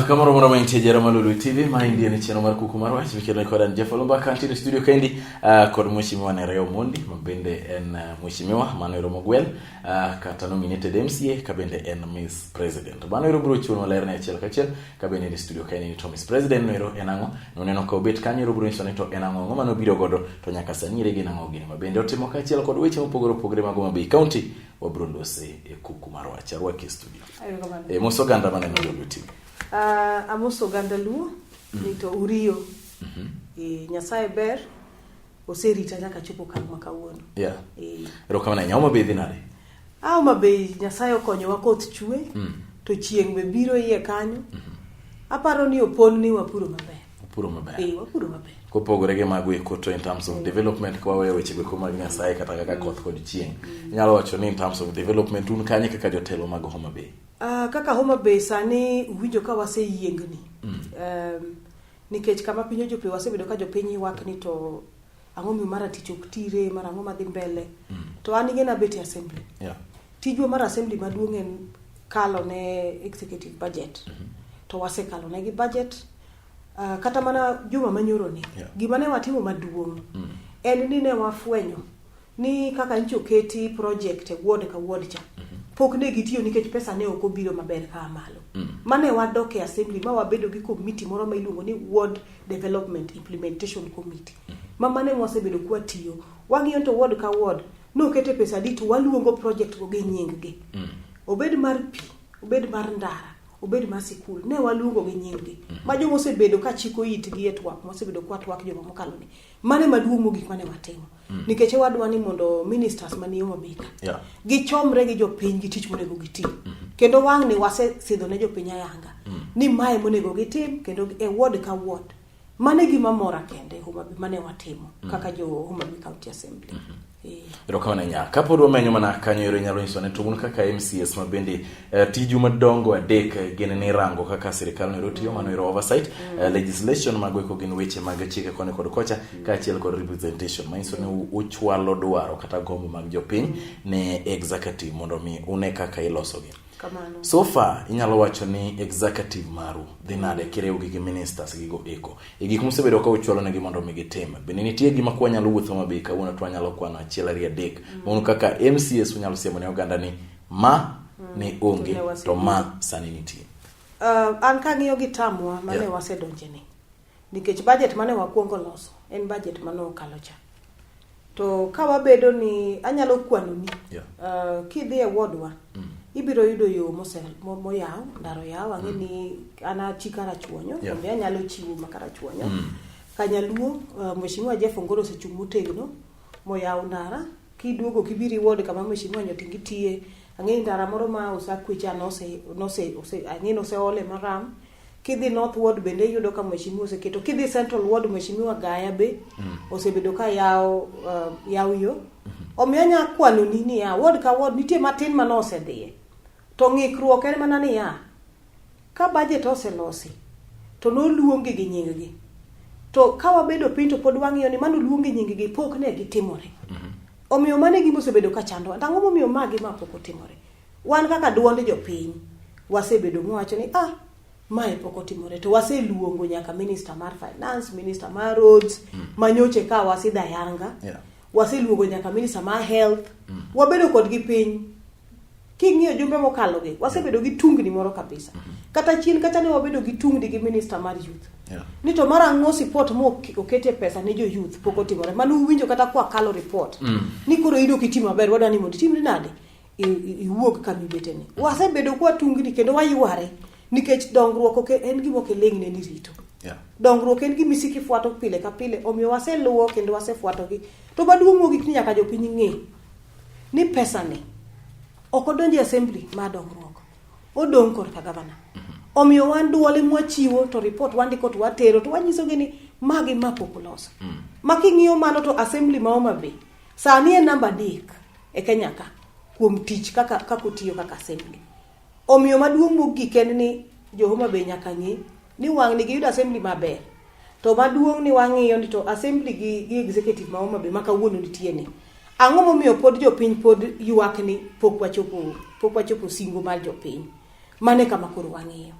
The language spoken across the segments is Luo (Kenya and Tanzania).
Kamoro moro ma intie jera Malulu TV, ma indie ni chenro mar kuku mar wach mikelo kod an Jeff Olumba kantiere e studio kendi kod mheshimiwa Nereo Omondi ma bende en mheshimiwa mano ero mogwel kata nominated MCA ka bende en Miss President. Mano ero biro chiwo ler ne achiel kachiel ka bende ni studio kaendi ni to Miss President no ero en ang'o? Noneno ka obet kanyo ero biro nyiso ni to en ang'o ang'o mane obiro godo to nyaka sani ere gin ang'o gini ma bende otimo kaachiel kod weche mopogore opogore mag Homa Bay County wabiro lose e kuku mar wach. Arwaki e studio. Erokamano. E, mos oganda maneno Lolwe TV. Amoso oganda Luo ni to uriyo. Nyasaye ber oserita nyaka chopo okang' ma kawuono. Erokamano ahinya. Homa Bay dhi nade? Ah, Homa Bay Nyasaye okonyowa koth chwe to chieng' be biro iye kanyo. Aparo ni opon ni wapuro maber. Upuro maber. Wapuro maber. Kopogore gi mago eko to in terms of development kwa weyo weche go mag Nyasaye kata kaka koth kod chieng'. Inyalo wacho ni in terms of development un kanye kaka jotelo mag Homa Bay? Kaka Homa Bay sani uwinjo ka waseyiengni. Nikech kama piny ochope wasebedo ka jopiny ywak ni to ang'o miyo mara tich ok tire, mara ang'o madhi mbele. To an ing'e nabet e assembly. Tijwa mar assembly maduong' en kalo ne executive budget. To wasekalo ne gi budget. Kata mana juma manyoro ni, gima ne watimo maduong' en ni ne wafwenyo ni kaka nyocha oketi project e ward ka ward cha, pok ne gitiyo nikech pesa ne ok obiro maber kaa malo. Mane wadok e assembly ma wabedo gi committee moro ma iluongo ni Ward Development Implementation Committee. Ma mane wasebedo kwatiyo. Wang'iyo to ward ka ward nokete pesa adi to waluongo project go gi nying gi. Obed mar pi, obed mar ndara, obed mar sikul, ne waluongo gi nying gi. Ma joma osebedo ka chiko itgi e twak, mwasebedo kwa twak juma mokalo ni. Mane maduong' mogik mane watimo. Nikech wadwa ni mondo ministers manie Homa Bay ka, gichomre gi jopiny gi tich monego gitim. Kendo wang' ni wasesidho ne jopiny ayanga ni mae monego gitim kendo e ward ka ward. Mane gima mora kende Homa Bay mane watimo kaka jo Homa Bay County Assembly. Erokamano ahinya. Kapod wamenyo mana kanyo ero inyalo nyiso ne to un kaka MCS ma bende tiju madongo adek gin ni rango kaka sirikal no ero tiyo mano ero oversight, legislation mago eko gin weche mag chike koni kod kocha kaachiel kod representation manyiso ni uchwalo dwaro kata gombo mag jopiny ne executive mondo mi une kaka ilosogi. Kamano. So far inyalo wacho ni executive maru dhi nade kiriwgi gi ministers gigo eko e gik musebedo ka uchwalo negi mondo mi gitim. Bende nitie gima kwa nyalo wuotho maber kawuono to wanyalo kwano achiel ariyo adek un kaka MCS unyalo siemo ne oganda ni ma ne onge Ne wasebedo. to ma sani nitie. An kang'iyo gi tamwa mane wasedonjene nikech budget mane wakwongo loso en budget mane okalo cha. To ka wabedo ni anyalo kwanoni kidhi e wardwa ibiro yudo yo moyaw, ndara oyaw, ang'e ni an achi Karachuonyo, omiyo anyalo chiwo ma Karachuonyo. Kanyaluo, Mheshimiwa Jeff Ongoro osechung' motegno moyaw ndara. Kiduogo kibiro i ward kama Mheshimiwa Nyotingi tiye, ang'e ni ndara moro ma Osakwe cha ang'e ni oseole maram. Kidhi North Ward bende iyudo ka mheshimiwa oseketo. Kidhi Central Ward mheshimiwa Gaya be osebedo ka yawo yo. Omiyo anya kwanoni niya, ward ka ward nitie matin mane osedhiye. To ng'ikruok en mana niya, ka budget oselosi to noluongi gi nying gi. To ka wabedo piny to pod wang'iyo ni mano luongi nying gi pok ne gitimore. Omiyo mano e gima osebedo ka chandowa. To ang'o momiyo ma gi ma pok otimore? Wan kaka duond jopiny wasebedo mwawacho ni mae pok otimore to waseluongo nyaka minister mar finance, minister mar roads manyoche ka wasidho ayanga. Waseluongo nyaka minister mar health. Wabedo kodgi piny. King'iyo jumbe mokalo gi, wasebedo gi tungni moro kabisa. Kata chien kacha ne wabedo gi tungni gi minister mar youth. Ni to mar ang'o report mo okete pesa ne jo youth pok otimore. Mano uwinjo kata kwa kalo report. Ni koro in ok itim maber, wadwa ni mondo itimri nade? Iwuog kama ibete ni. Wasebedo kwa tungni kendo wayware nikech dongruok ok en gima ok iling'ne ni rito. Dongruok en gima isiko ifuato pile ka pile, omiyo waseluwo kendo wasefuatogi. To maduong' mogik ni nyaka jopiny ng'e ni pesa ni ok odonjo e assembly mar dongruok, odong' korka gavana. Omiyo wan duol mwachiwo to report wandiko to watero to wanyisogi ni magi ma pok uloso. Ma king'iyo mano to assembly ma Homa Bay sani en namba 3 e Kenya ka kuom tich kaka otiyo kaka assembly. Omiyo maduong' mogik en ni jo Homa Bay nyaka ng'e ni wang' ni giyudo assembly maber. To maduong' ni wang'iyo ni to assembly gi executive ma Homa Bay ma kawuono nitie ni. Ang'o momiyo pod jopiny pod ywak ni pok wachopo singo mar jopiny. Mano e kama koro wang'iyo.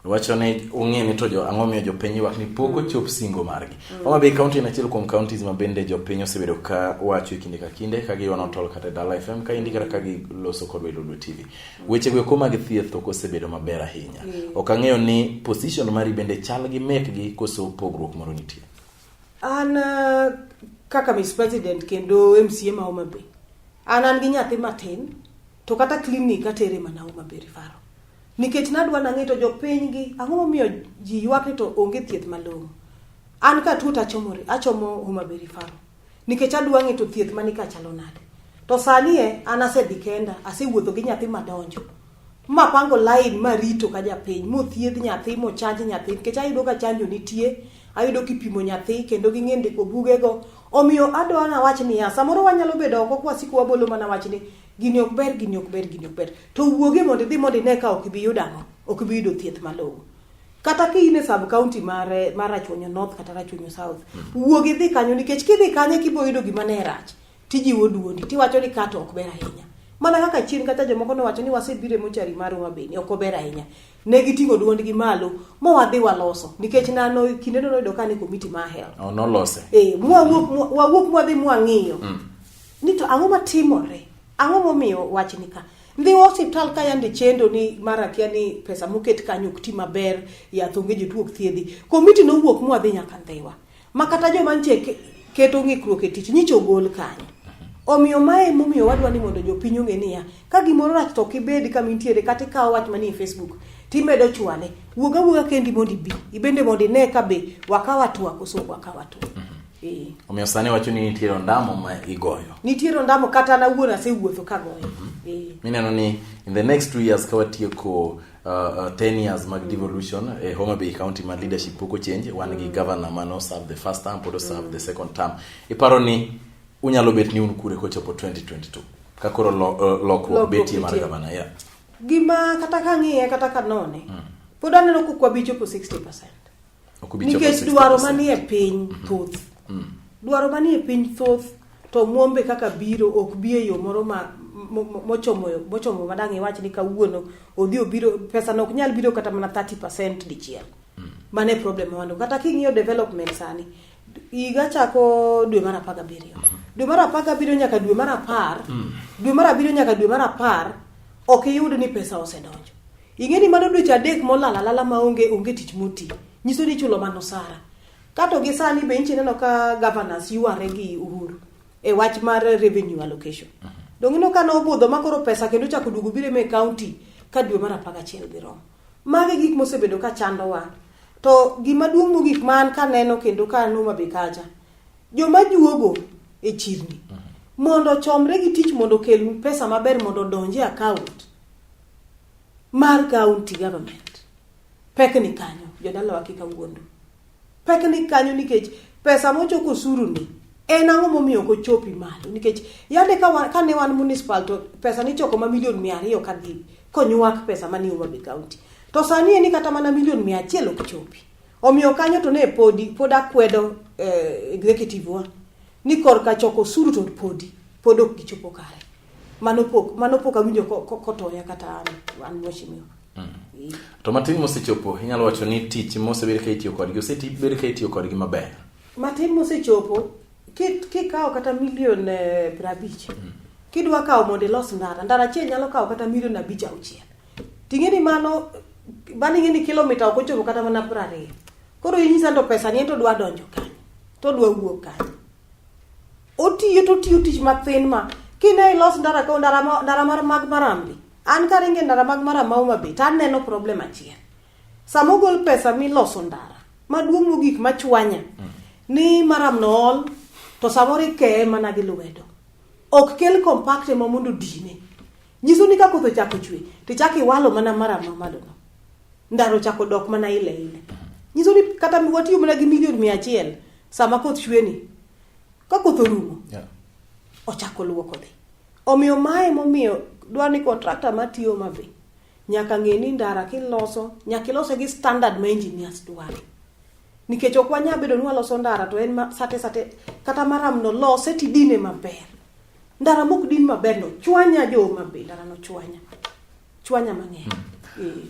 Wacho ni ung'e ni to jo ang'o miyo jopiny ywak ni pok ochop singo margi. Homa Bay County en achiel kuom counties ma bende jopiny osebedo ka wacho e kinde ka kinde ka giywano tol kata e Dala FM ka indi kata ka giloso kodwa e Lolwe TV. Weche go eko mag thieth ok osebedo maber ahinya. Ok ang'eyo ni position mari bende chal gi mekgi koso pogruok moro nitie. An kaka Miss President kendo MCA ma Homa Bay, an gi nyathi matin to kata clinic atere mana Homa Bay Referral. Nikech nadwa nang'e to jopiny gi ang'o momiyo ji ywak ni to onge thieth malong'o. An ka tuo to achomo Homa Bay Referral. Nikech adwa ng'e to thieth mani ka chalo nade. To sani e an asedhi kenda, asewuotho gi nyathi madonjo. Mapango line marito ka japiny, mothiedh nyathi, mochanj nyathi. Nikech ayudo ka chanjo nitie, ayudo kipimo nyathi kendo ging'e ndiko bugego. Omiyo adwa nawach niya, samoro wanyalo bedo oko kwasiko wabolo mana wach ni gini ok ber, gini ok ber, gini ok ber. To wuogie mondo idhi mondo ine ka ok ibi yudo ang'o, ok ibi yudo thieth malong'o. Kata ka in e sub county mar Rachuonyo North kata Rachuonyo South, wuog idhi kanyo nikech kidhi kanyo kibo yudo gima ne rach, tijiwo duondi, tiwacho ni kato ok ber ahinya. Mana kaka chien kata jomoko nowacho ni wasebiro e mochari mar Homa Bay ni ok ober ahinya. Ne giting'o duondgi malo ma wadhi waloso nikech nano kindeno noyudo ka ni komiti mar health. Oh, nolose. Wawuok mwadhi mwang'iyo. Ni to ang'o matimore? Ang'o momiyo wach ni ka? Ndhiwa osiptal ka yande chendo ni mar akia ni pesa moket kanyo ok ti maber, yath onge jotuo ok thiedhi. Komiti nowuok mwadhi nyaka Ndhiwa. Ma kata joma nitie keto ng'ikruok e tich nyicha ogol kanyo. Omiyo mae momiyo wadwa ni mondo jopiny ong'e niya, ka gimoro rach to ok ibed kama intiere kata ikawo wach manie Facebook timedo chwale. Wuog awuoga kendi mondo ibi, ibende mondo ine ka be wakawo hatua koso ok wakaw hatua. Omiyo sani wacho ni nitiere ondamo ma igoyo. Nitiere ondamo kata an awuon asewuotho kagoyo. Mineno ni in the next 2 years ka watieko 10 years mag devolution e Homa Bay County ma leadership pok ochange, wan gi governor mano serve the first term pod serve the second term. Iparo ni unyalo bet ni un kure kochopo 2022 ka koro lokruok betie mar governor? Yeah. Gima kata ka ng'iye kata ka none, pod aneno ka ok wabi chopo 60%. Nikech dwaro manie piny thoth. Dwaro manie piny thoth to muombe kaka biro ok bi e yo moro ma mochomo madang' iwach ni kawuono odhi obiro pesa no ok nyal biro kata mana 30% dichiel. Mano e problem ma wan go. Kata king'iyo development sani, higa chako dwe mar 17. Dwe mar 17 nyaka dwe mar 10, dwe mar 7 nyaka dwe mar 10 ok iyud ni pesa osedonjo. Ing'e ni mano dweche 3 molal alala ma onge tich moti. Nyiso ni ichulo mana osara. Kato gi sani be inchi neno ka governors yware gi Uhuru e wach mar revenue allocation. Dong' ineno ka nobudho ma koro pesa kendo ochako duogo biro e county ka dwe mar 11 dhi romo. Magi gik mosebedo ka chandowa. To gima duong' mogik ma an kaneno kendo ka an Homa Bay kacha, joma juogo e chirni mondo ochomre gi tich mondo okel pesa maber mondo odonj e account mar county government. Pek ni kanyo, jodalawa kik awuondu. Pek ni kanyo nikech pesa mochoko osuru ni en ang'o momiyo ok ochopi malo? Nikech yande ka ne wan municipal to pesa nichoko ma milion 200 kadhi konywak pesa manie Homa Bay County. To sani en ni kata mana milion 100 ok chopi. Omiyo kanyo to ne pod akwedo executive wa ni korka choko osuru to pod ok gichopo kare. Mano pok awinjo kotoya kata an mheshimiwa. To matin mosechopo, inyalo wacho ni tich mosebed ka itiyo kodgi, osebed ka itiyo kodgi maber? Matin mosechopo, kikawo kata milion 50, kidwa kawo mondo ilos ndara, ndara achiel nyalo kawo kata milion 5 6. Ting'e ni mano ing'e ni kilomita ok ochopo kata mana 20. Koro inyisa to pesa ni to dwa donjo kanyo, to dwa wuok kanyo. Otiyo to otiyo tich mathin ma kine ilos ndara ka ndara mar mag Marambi. An karinge ndara mag Maram ma Homa Bay to aneno problem achiel. Sama ogol pesa miloso ndara maduong' mogik machwanya ni Maram no ol to samoro ikeye mana gi lwedo. Ok kel compact ema mondo dine. Nyiso ni ka koth ochako chwe to ichako iwalo mana Maram mamalo no. Ndara ochako dok mana ile ile. Nyiso ni kata watiyo mana gi milion 100 sama koth chwe ni. Ka koth orumo, ochako luoko dhi. Omiyo mae momiyo dwa ni contractor matiyo Homa Bay nyaka ng'e ni ndara kiloso nyaka ilose gi standard ma engineers dwaro. Nikech ok wanyal bedo ni waloso ndara to en sate sate kata maram no lose tidine maber. Ndara mok din maber no chwanya jo Homa Bay, ndara no chwanya. Chwanya mang'eny.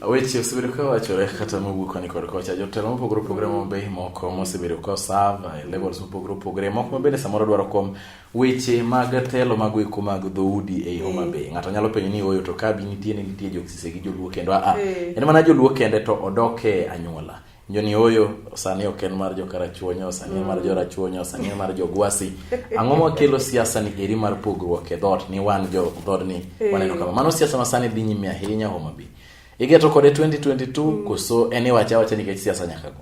Weche osebedo ka wachore kata mowuok koni kod kocha. Jotelo mopogore opogore ma Homabay moko mosebedo ka serve e levels mopogore opogore moko ma bende samoro dwaro kom weche mag telo mago eko mag dhoudi ei Homa Bay. Ng'ato nyalo penjo ni oyo to kabi nitie ni nitie joksise gi joluo kendo a en mana joluo kende to odok e anyuola. Joni oyo sani ok en mar jokarachuonyo, sani en mar jorachuonyo, sani en mar jogwasi. Ang'o makelo siasa ni eri mar pogruok e dhoot ni wan jo dhoodni waneno kama. Mano siasa ma sani dhi nyime ahinya Homa Bay. Igeto kode 2022 koso en iwache awacha nikech siasa nyaka go.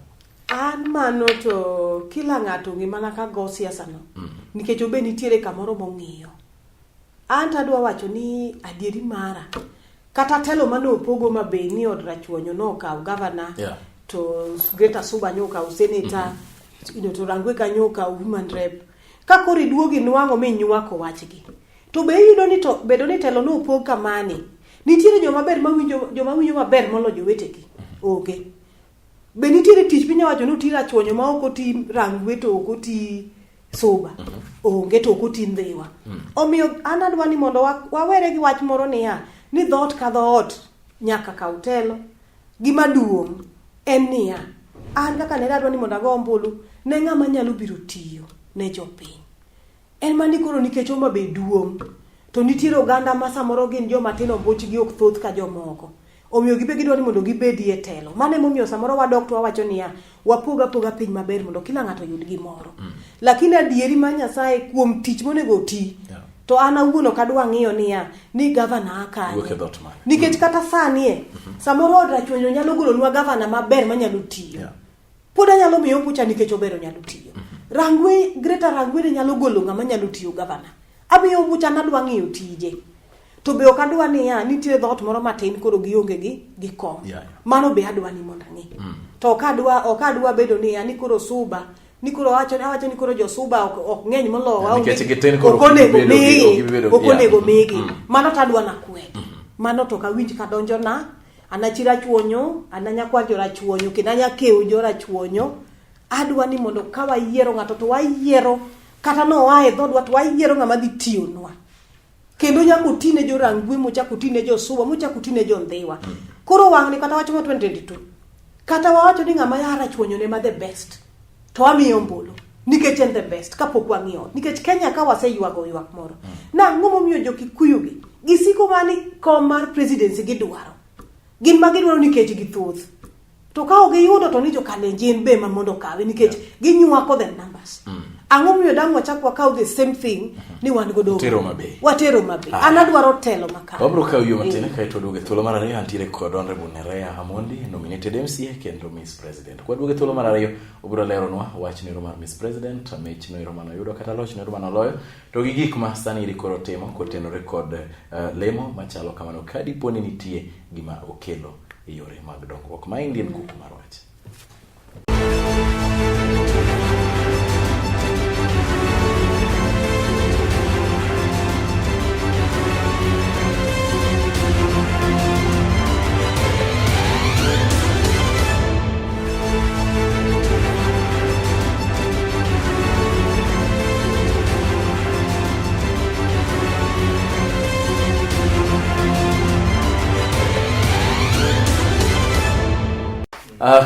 An mano to kila ng'ato ong'e mana ka go siasa no. Nikech obe nitiere kamoro mong'iyo. An to adwa wacho ni adieri mara kata telo mane opogo Homa Bay ni od Rachuonyo nokaw gavana to Greater Suba nyokaw senator to Rangwe kanyo okaw woman rep. Ka koro iduogo inwang'o minywako wachgi to be iyudo ni to bedo ni telo nopog kamani nitiere joma ber mawinjo joma winjo maber molo jowetegi onge. Be nitiere tich minya wacho ni oti Rachuonyo ma ok oti Rangwe to ok oti Suba onge to ok oti Ndhiwa. Omiyo an adwa ni mondo wawere gi wach moro niya ni dhoot ka dhoot nyaka kaw telo. Gima duong' en niya an kaka nera adwa ni mondo ago ombulu ne ng'ama nyalo biro tiyo ne jopiny. En mana ni koro nikech Homa Bay duong' to nitiere oganda ma samoro gin joma tindo ombuchgi ok thoth ka jomoko. Omiyo gibe gidwa ni mondo gibedie e telo. Mano emomiyo samoro wadok to wawacho niya, wapog apoga piny maber mondo kila ng'ato oyud gimoro. Lakini adieri mar Nyasaye kuom tich monego oti, to an awuon ok adwa ng'iyo niya, ni gavana a kanye. Wuok e dhoot mane. Nikech kata sani e, samoro od Rachuonyo nyalo golonwa gavana maber manyalo tiyo. Pod anyalo miyo ombucha nikech ober onyalo tiyo. Rangwe, Greater Rangwe ne nyalo golo ng'ama nyalo tiyo gavana. Amiyo ombucha nadwa ng'iyo tije. To be ok adwa niya, nitiere dhoot moro matin koro gionge gi kom. Mano be adwa ni mondo ang'i. To ok adwa bedo niya, ni koro Suba, ni koro awacho ni koro jo Suba ok ng'eny molowa, Nikech gitin koro ok onego ok gibedo gi- migi, ok gibedo ok onego migi. Mano to adwa nakwed. Mano to ok awinj ka donjona. An achi Rachuonyo, an anyakwar jo Rachuonyo, kendo anyakew jo Rachuonyo. Adwa ni mondo ka wayiero ng'ato to wayiero kata noa e dhoodwa to wayiero ng'ama dhi tiyonwa. Kendo nyaka oti ne jo Rangwe, mochak oti ne jo Suba, mochak oti ne jo Ndhiwa. Koro wang'ni kata wacho ma 2022, kata wawacho ni ng'ama ya Rachuonyo ne ma the best, to wamiyo ombulu nikech en the best kapok wang'iyo. Nikech Kenya ka waseywago ywak moro. Nang'o momiyo jo Kikuyu gi gisiko mani kom mar presidency gidwaro. Gin ma gidwaro nikech githoth. To ka ok giyudo to ni jo Kalenjin be ma mondo okawe nikech ginywako the numbers. Ang'o momiyo dang' wachak wakaw the same thing ni wan godo Watero Homa Bay. Watero Homa Bay. An adwaro telo makare. Wabiro kawo yo matin kaeto waduogo e thuolo mar ariyo antiere kod Honorable Nerea Amondi nominated MCA kendo Miss President. Kwaduogo e thuolo mar ariyo obiro leronwa wach noero mar Miss President, mich noero mane oyudo kata loch noero mane oloyo to gi gik ma sani eri koro timo kotenore kod lemo machalo kamano ka dipo ni nitie gima okelo e yore mag dongruok. Maendi en kuku mar wach.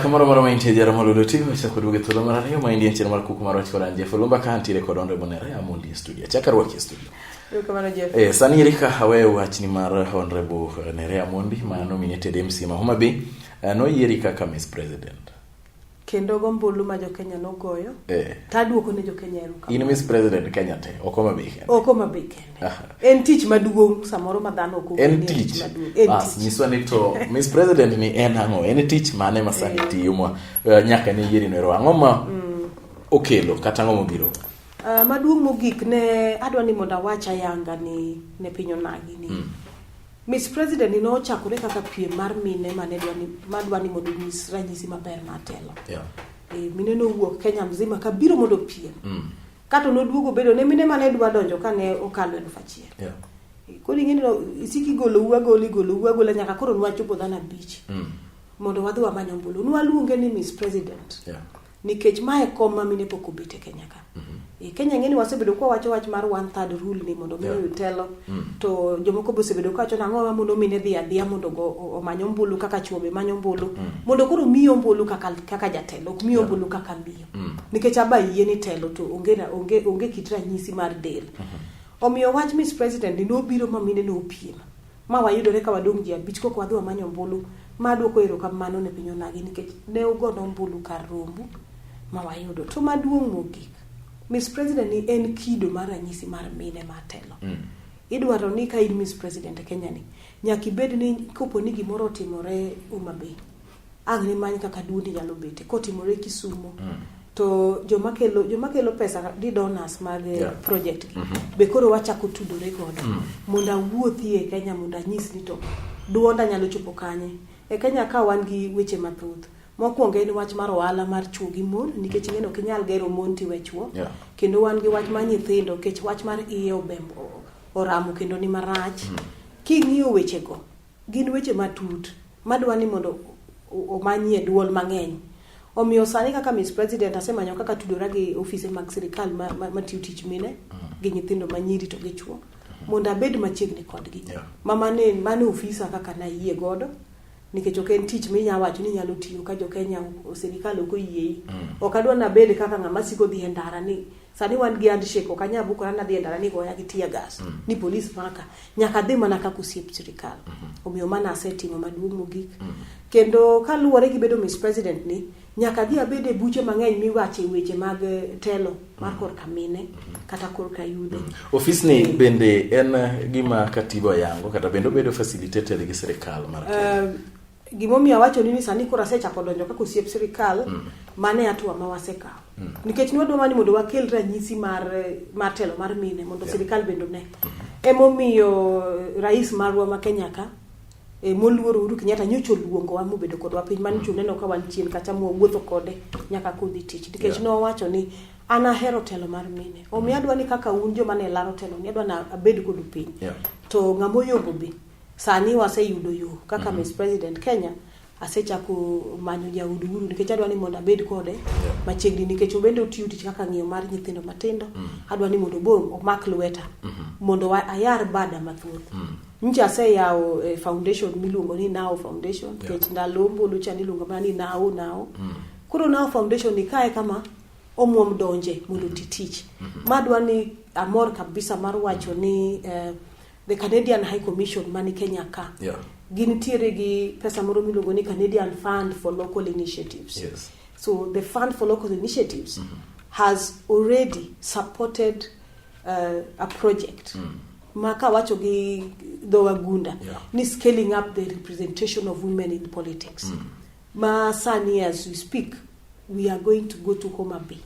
Kamoro moro ma intie jara Malulu TV wachako duogo e thuolo mar ariyo ma endi en chenro mar kuku mar wach kod an Jeff Olumba ka antiere kod Honorable Nerea Amondi e studio. Achako arwaki e studio. Erokamano Jeff. Sani eri ka aweyo wachni mar Honorable Nerea Amondi ma nominated MC ma Homa Bay, noyieri kaka Miss President. Kendo gombulu ma jo-Kenya nogoyo, to aduoko ne jo-Kenya erokamano. In Miss President Kenya te, ok Homa Bay kende. Ok Homa Bay kende. En tich maduong' samoro ma dhano ok ong'eyo En ni en tich. tich maduong'. En Bas, tich. nyiswa ni to Miss President ni en ang'o? En tich mane ma sani tiyo ma nyaka ne yieri no ero? Ang'o ma okelo kata ang'o mobiro? Maduong' mogik ne adwa ni mondo awach ayanga ni ne piny onagi ni Miss President ni nochakore kaka piem mar mine mane dwa ni, madwa ni mondo onyis ranyisi maber mar telo. Mine nowuok Kenya mzima ka biro mondo opiem. Kato noduogo bedo ne mine mane dwa donjo kane okalo 1000. Koro ing'e ni isiko igolou agola, igolou agola nyaka koro nwachopo dhano 5. Mondo wadhi wamany ombulu. Nwaluonge ni Miss President. Nikech mae kom ma mine pok obet e Kenya ka. E Kenya ng'eni wasebedo kwa wacho wach mar one third rule ni mondo mine oyud telo. To jomoko be osebedo kawacho nang'o ma mondo mine dhi adhiya mondo omany ombulu kaka chuo be manyo ombulu. Mondo koro miyi ombulu kaka jatelo, ok miyi ombulu kaka miyo. Nikech aba yie ni telo to onge kit ranyisi mar del. Omiyo wach Miss President ni nobiro ma mine nopiem. Ma wayudore ka wadong' ji 5 kok wadhi wamanyo ombulu. Ma duoko erokamano ne piny onagi nikech ne ugono ombulu kar rombu ma wayudo. To maduong' mogik, Miss President ni en kido mar ranyisi mar mine matelo. Idwaro ni ka in Miss President e Kenya ni, nyaka ibed ni kopo ni gimoro otimore Homa Bay, ang' nimany kaka duondi nyalo bete. Kotimore Kisumo, to joma kelo pesa di donors mag project gi, be koro wachako tudore godo. Mondo awuothi e Kenya mondo anyis ni to duonda nyalo chopo kanye. E Kenya ka wan gi weche mathoth. Mokwongo en wach mar ohala mar chuo gi mon, nikech ing'e ni ok inyal gero mon tiwe chuo. Kendo wan gi wach mar nyithindo, nikech wach mar iye obembo oramo kendo ni marach. King'iyo wechego, gin weche matut madwa ni mondo omanyie duol mang'eny. Omiyo sani kaka Miss President asemanyo kaka tudora gi ofise mag sirikal matiyo tich mine gi nyithindo manyiri to gi chuo mondo abed machiegni kodgi. Ma mane ofisa kaka nayie godo, nikech ok en tich minya wacho ni inyalo tiyo ka jo Kenya sirikal ok oyiei. Ok adwa nabed kaka ng'ama siko dhi e ndara ni sani wan gi handshake, ok anyal bukora nadhi e ndara ni goya gi tear gas ni polis maka, nyaka adhi mana kaka osiep sirikal. Omiyo mano asetimo maduong' mogik. Kendo kaluwore gi bedo Miss President ni, nyaka adhi abed e buche mang'eny miwache weche mag telo mar korka mine kata korka yudhe. Ofis ni bende en gima katiba oyango kata bende obedo facilitated gi sirikal mar Kenya? Gimomiyo awacho ni sani koro asechako donjo kaka osiep sirikal, mano e hatua ma wasekawo. Nikech nwadwa ni mondo wakel ranyisi mar telo mar mine mondo sirikal bende one. Emomiyo rais marwa ma Kenya ka, moluor Uhuru Kenyatta nyocha oluongowa mobedo kodwa piny mane nyocha uneno ka wan chien kacha mwawuotho kode nyaka kodhi tich. Nikech nowacho ni an ahero telo mar mine. Omiyo adwa ni kaka un joma ne laro telo ni adwa ni abed kodu piny. To ng'ama oyombo be sani waseyudo yo kaka Miss President Kenya asechako manyo jaod Uhuru nikech adwa ni mondo abed kode machiegni nikech obende otiyo tich kaka ng'iyo mar nyithindo matindo. Adwa ni mondo obo omak lweta mondo ayar bada mathoth. Nyocha aseyawo foundation miluongo ni Now Foundation nikech ndalo ombulu cha niluongo mana ni Now Now. Koro Now Foundation ni kae kama omuom donje mondo oti tich. Madwa ni amor kabisa mar wacho ni the Canadian High Commission mani Kenya ka gintiere gi pesa moro miluongo ni Canadian Fund for Local Initiatives. So the Fund for Local Initiatives has already supported a project ma kawacho gi dho wagunda ni scaling up the representation of women in politics. Ma sani as we speak we are going to go to Homa Bay.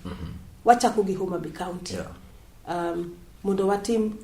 Wachako gi Homa Bay County. Mondo watim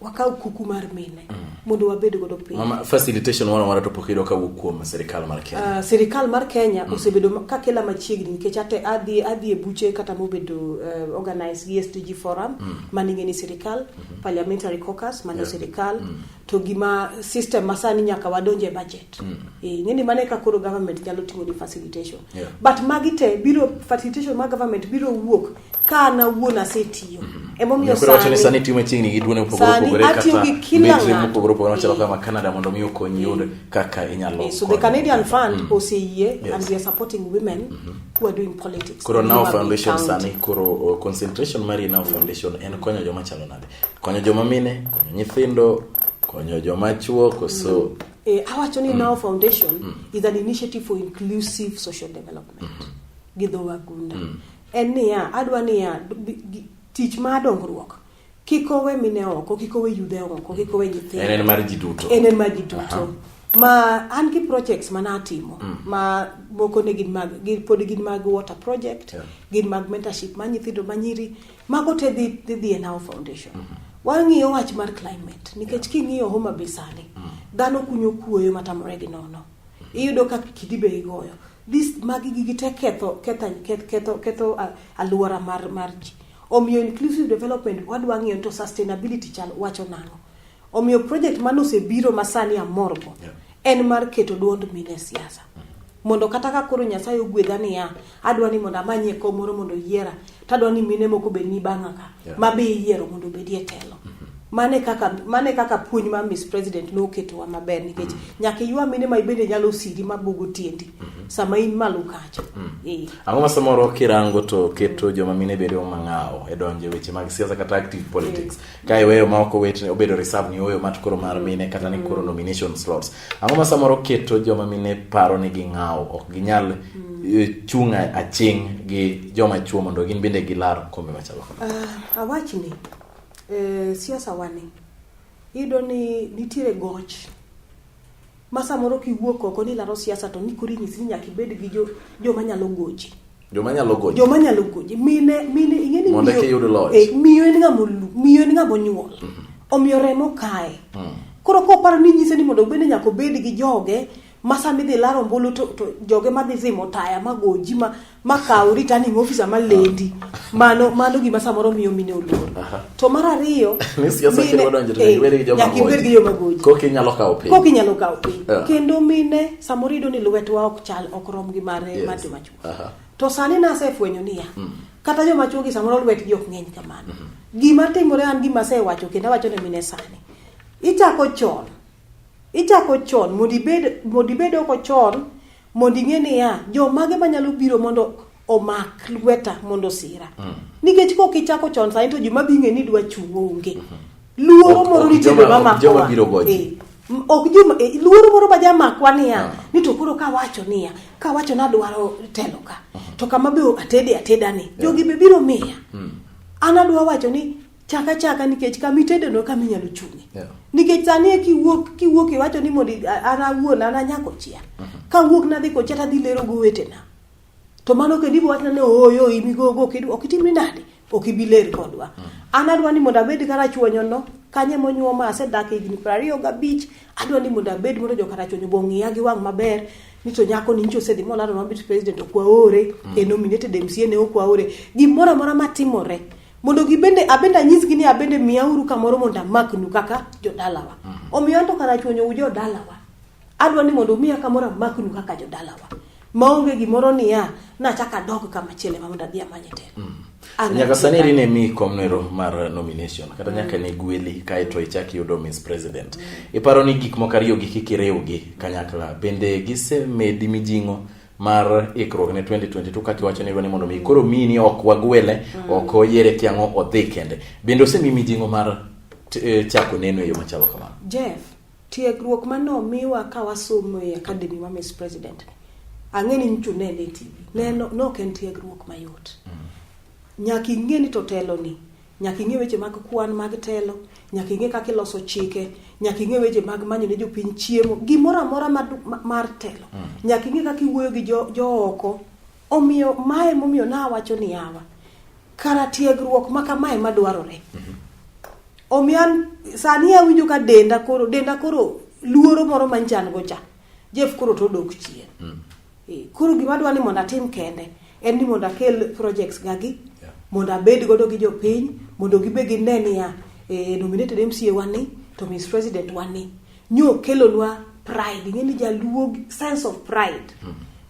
wakaw kuku mar mine mondo wabed godo piny. Mama, facilitation moro amora to pok iyudo kawuok kuom sirikal mar Kenya? Sirikal mar Kenya osebedo kakela machiegni nikech ate adhi e buche kata mobedo organized gi SDG Forum maning'e ni sirikal, Parliamentary Caucus mano sirikal, to gima system masani nyaka wadonje e budget. Ing'e ni mano eka koro government nyalo timo ni facilitation. But magi te biro facilitation mar government biro wuok ka an awuon asetiyo. Emomiyo Koro wacho ni sani tiyo machiegni gi duone mopogore Sani opogore atiyo kata gi kila mitre ng'ato. mopogore opogore machalo kama Canada mondo mi okonyi yud kaka inyalo So the konyo. Canadian Fund oseyie and we are supporting women who are doing politics. Koro in Now Homa Bay Foundation County. sani koro concentration mari Now Foundation en konyo joma chalo nade? Konyo joma mine, konyo nyithindo, konyo joma chuo koso Awacho ni Now Foundation is an initiative for inclusive social development. Gi dho wagunda. En niya, adwa niya, tich mar dongruok kik owe mine oko, kik owe yudhe oko, kik owe nyithindo. En en mar ji duto. En en mar ji duto. Ma an gi projects mana atimo ma moko ne gin mag gin pod gin mag water project, gin mag mentorship mar nyithindo manyiri, mago te dhi e Now Foundation. Wang'iyo wach mar climate nikech king'iyo Homa Bay sani, dhano kunyo kuoyo matamore gi nono. Iyudo ka kidi be igoyo. This magi gigi te ketho alwora mar ji. Omiyo inclusive development wadwa ng'iyo to sustainability chal wacho nang'o. Omiyo project mane osebiro masani amorgo en mar keto duond mine e siasa. Mondo kata ka koro Nyasaye ogwedha niya, adwa ni mondo amanyie kom moro mondo oyiera, to adwa ni mine moko bed ni bang'a ka, ma be iyiero mondo obedie telo. Mane kaka mane kaka puonj ma Miss President noketowa maber nikech nyaka iywa mine ma ibende nyalo siri mabugo tiendi sama in malo kacha. Eh. Ang'o ma samoro kirango to keto joma mine bedo mang'awo e donjo e weche mag siasa kata active politics ka iweyo ma ok owet obedo reserve ni oyo mat koro mar mine kata ni koro nomination slots ang'o ma samoro keto joma mine paro ni ging'awo ok ginyal chung' aching' gi joma chuo mondo gin bende gilar kombe machalo kama? Awachni, siasa wani, iyudo ni nitiere goch ma samoro kiwuok oko ni laro siasa to ni koro inyisi ni nyaka ibed gi joma nyalo gochi. Joma nyalo gochi. Joma nyalo gochi. Mine, mine, ing'e ni Mondo miyo, eka iyud loch. Miyo en ng'ama olu, miyo en ng'ama onyuol. Omiyo remo kae. Koro koparo ni inyise ni mondo obed nyaka obed gi joge ma sama idhi laro ombulu to joge madhi zimo taya magoji ma kaw returning officer malendi. Mano gima samoro miyo mine oluor. To mar ariyo, Ni siasa mine, kidwa donjo to nyaka ibed gi joma nyaka ibed goji. gi joma goji. Koka inyalo kawo piny. Koka inyalo kawo piny. Kendo mine samoro iyudo ni lwetwa ok chal, ok rom gi mar joma chuo. To sani nasefwenyo niya, kata joma chuo gi samoro lwetgi ok ng'eny kamano. Gima timore an gima asewacho kendo awacho ne mine sani. Ichako chon. Ichako chon mondo ibed, mondo ibed oko chon mondo ing'e niya, jomage manyalo biro mondo omak lweta mondo osira. Nikech kok ichako chon sani to joma bi ng'e ni idwa chung' onge. Luoro moro nitie joma Ok joma makowa. biro goji. Ok joma, luoro moro ma jamakwa niya, ni to koro kawacho niya, kawacho nadwaro telo ka, to kama be atede ateda ni, jogi be biro miya. An adwa wacho ni chaka chaka nikech kama itede no kama inyalo chung'e. Nikech sani e kiwuok iwacho ni mondo an awuon an anyako chia. Kawuok nadhi kochia tadhi lero go wetena. To mano kendo ibo wachna ni ooyo imigogo ok itimni nade? Ok ibi ler kodwa. An adwa ni mondo abed karachuonyo no, kanye monyuoma asedak higni 25, adwa ni mondo abed mondo jo karachuonyo bo ng'iya gi wang' maber ni to nyako ni nyicho osedhi molaro ma vice president ok waore, e nominated MCA ne ok waore. Gimoro amora matimore mondo gibende abende anyisgi ni abende miyauru kamoro mondo amaknu kaka jodalawa. Omiyo anto karachuonyo u jodalawa. Adwa ni mondo umiya kamoro amaknu kaka jodalawa. Maonge gimoro niya, nachak adog kama chielo ema mondo adhi amanye telo. An Nyaka sani achiel. eri ne mi komnero mar nomination kata nyaka ne gweli kaeto ichak yudo Miss President. Iparo ni gik moko ariyo gi kik iriwgi kanyakla bende gisemedi mijing'o mar ikruok ne 2022 kaka iwacho ni idwa ni mondo mi koro miyi ni ok wagwele ok oyiere kiang'o odhi kende bende osemiyi mijing'o mar chako neno e yo machalo kamano? Jeff, tiegruok mane omiwa ka wasomo e academy ma Miss President ni, ang'e ni nyicho nene e TV, neno, ne ok en tiegruok mayot. Nyaka ing'e ni to telo ni, nyaka ing'e weche mag kwan mag telo, nyaka ing'e kaka iloso chike, nyaka ing'e weche mag manyo ne jopiny chiemo, gimoro amora mar telo. Nyaka ing'e kaka iwuoyo gi jo oko. Omiyo mae momiyo nawacho ni yawa, kara tiegruok ma kamae madwarore. Omiyo an sani awinjo ka denda koro luoro moro manchan go cha. Jeff koro to odok chien. Koro gima adwa ni mondo atim kende en ni mondo akel projects gagi, mondo abed godo gi jopiny, mondo gibe gine niya, nominated MCA wani to Miss President wani. Nyo kelonwa pride, ing'e ni jaluo sense of pride.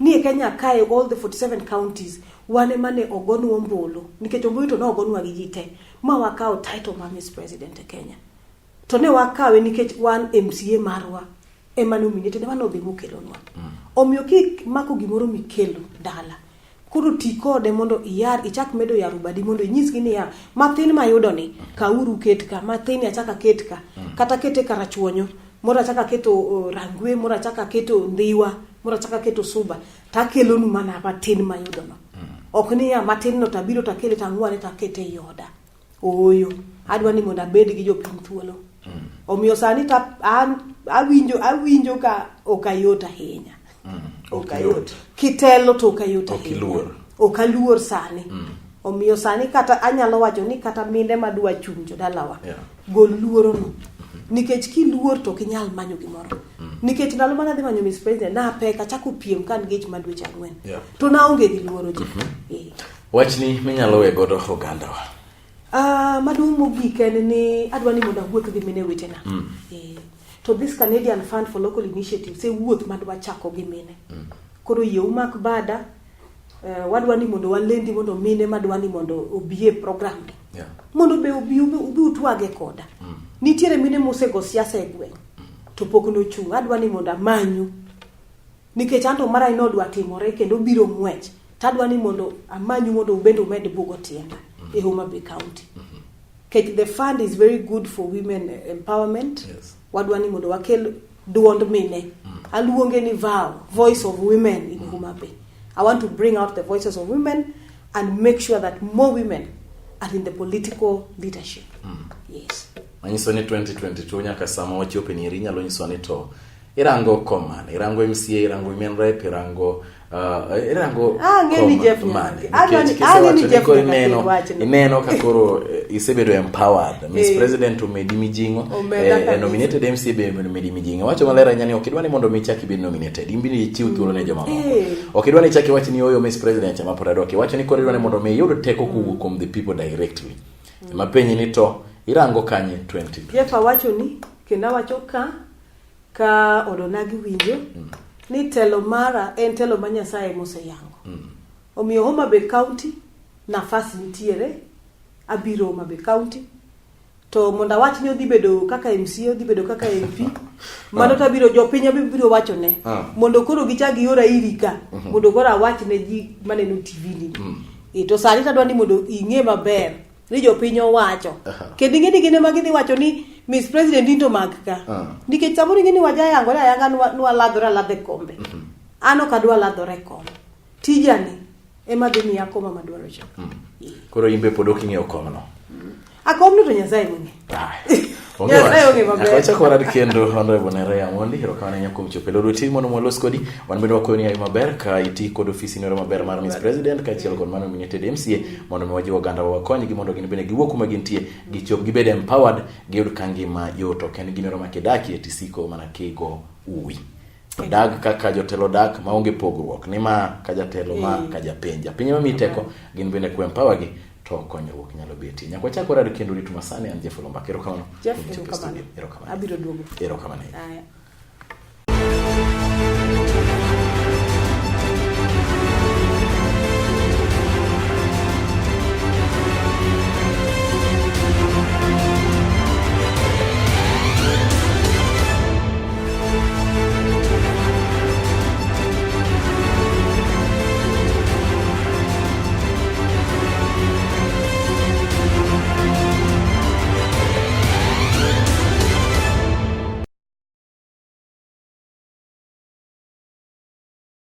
Ni e Kenya kae all the 47 counties wan ema ne ogonwa ombulu, nikech ombulu to ne ogonwa gi ji te, ma wakawo title mar Miss President e Kenya. To ne wakawe nikech wan MCA marwa ema nominated, ema nodhi mokelonwa. Omiyo kimako gimoro mikelo dala, koro ti kode mondo iyar, ichak medo yaro badi mondo inyisgi niya, mathin mayudo ni, kawuru ket ka, mathin ni achak aket ka, kata kete karachuonyo, moro achak aketo Rangwe, moro achak aketo Ndhiwa, moro achak aketo Suba, takelonu mana matin mayudo no. Ok niya matin no tabiro takele tang'wane takete ei oda. Ooyo, adwa ni mondo abed gi jopiny thuolo. Omiyo sani ta, an, awinjo ka ok ayot ahinya. Ok ayot. Kitelo to ok ayot Ok ahinya. iluor. Ok aluor sani. Omiyo sani kata anyalo wacho ni kata mine madwa chung' jodalawa. Gol luoro no. Nikech kiluor to ok inyal manyo gimoro. Nikech ndalo mane adhi manyo Miss President, napek, achako piem ka an gi ich mar dweche 4. To naonge gi luoro ji. Wachni minyalo we godo ogandawa. Maduong' mogik en ni adwa ni mondo awuoth gi mine wetena. To this Canadian Fund for Local Initiatives e wuoth madwa chako gi mine. Koro yie umak bada, wadwa ni mondo walendi mondo mine madwa ni mondo obi e program ni. Mondo be obi ubi utwage koda. Nitiere mine mosego siasa e gweng' to pok nochung'. Adwa ni mondo amanyu. Nikech anto mara ni odwa timore kendo biro ng'wech. Tadwa ni mondo amanyu mondo ubende umed bugo tienda e Homa Bay County. Kech the fund is very good for women empowerment. Wadwa ni mondo wakel duond mine. Aluonge ni VOW, Voice of Women in Homa Bay. I want to bring out the voices of women and make sure that more women are in the political leadership. Yes. Manyiso ni 2022 nyaka sama wachopo ni inyalo nyiso ni to irango kom mane, irango MCA, irango women rep, irango irango Ang'e ni kom Jeff mane. Nyaka. Adwa Nikech ang'e ni kisewacho ni Jeff koro nyaka ineno kel wachno. ineno ka koro isebedo empowered. Miss President omedi mijing'o, Omeda kabisa. nominated MCA be omedi mijing'o. Wacho maler ahinya ni ok idwa ni mondo mi ichak ibed nominated, in bende ichiw thuolo ne jomamoko. Ok idwa ni ichak iwach ni oyo Miss President cha ma pod adwa. Iwacho ni koro idwa ni mondo mi iyud teko kowuok kuom the people directly. Ema penyi ni to irango kanye 20? Jeff awacho ni kendo awacho ka odonagi winjo ni telo mara en telo ma Nyasaye moseyango. Omiyo Homa Bay County nafas nitiere, abiro Homa Bay County. To mondo awach ni odhi bedo kaka MCA, odhi bedo kaka MP, mano to abiro jopiny abiro wachone. Mondo koro gichak giora iri ka, mondo koro awach ne ji maneno TV ni. To sani tadwa ni mondo ing'e maber ni jopiny owacho. Kendo ing'e ni gin ema gidhi wacho ni Miss President into mag ka. Nikech samoro ing'e ni wajayangore ayanga nwaladhore aladha e kombe. An ok adwa ladhore e kom. Tijani ema dhi miya koma madwaro cha. Koro in be pod ok ing'eyo komno. Akomno to Nyasaye mong'e. Onge Nyasaye wach. ong'e maber. Nyaka wachak warad kendo Honorable Nerea Omondi, erokamano ahinya kuom chopo e Lolwe TV mondo walos kodi. Wan bende wakwayo ni ayi maber ka iti kod ofisi noro maber mar Miss President kaachiel kod mano nominated MCA mondo mi wajiw oganda wa wakonygi mondo gin bende giwuog kuma gintie, gichop gibed empowered, giyud ka ngima yot. Ok en gimoro ma kidakie tisiko mana kigo uwi. To dag kaka jotelo dak maonge pogruok ni ma ka jatelo ma ka japiny. Japiny ema miyi teko, gin bende ku empower gi to konyruok nyalo betie. Nyaka wachak warad kendo rit masani an Jeff Olomba. Erokamano. Jeff, Kuom chopo e erokamano. studio. Erokamano. Abiro duogo. Erokamano. Aya.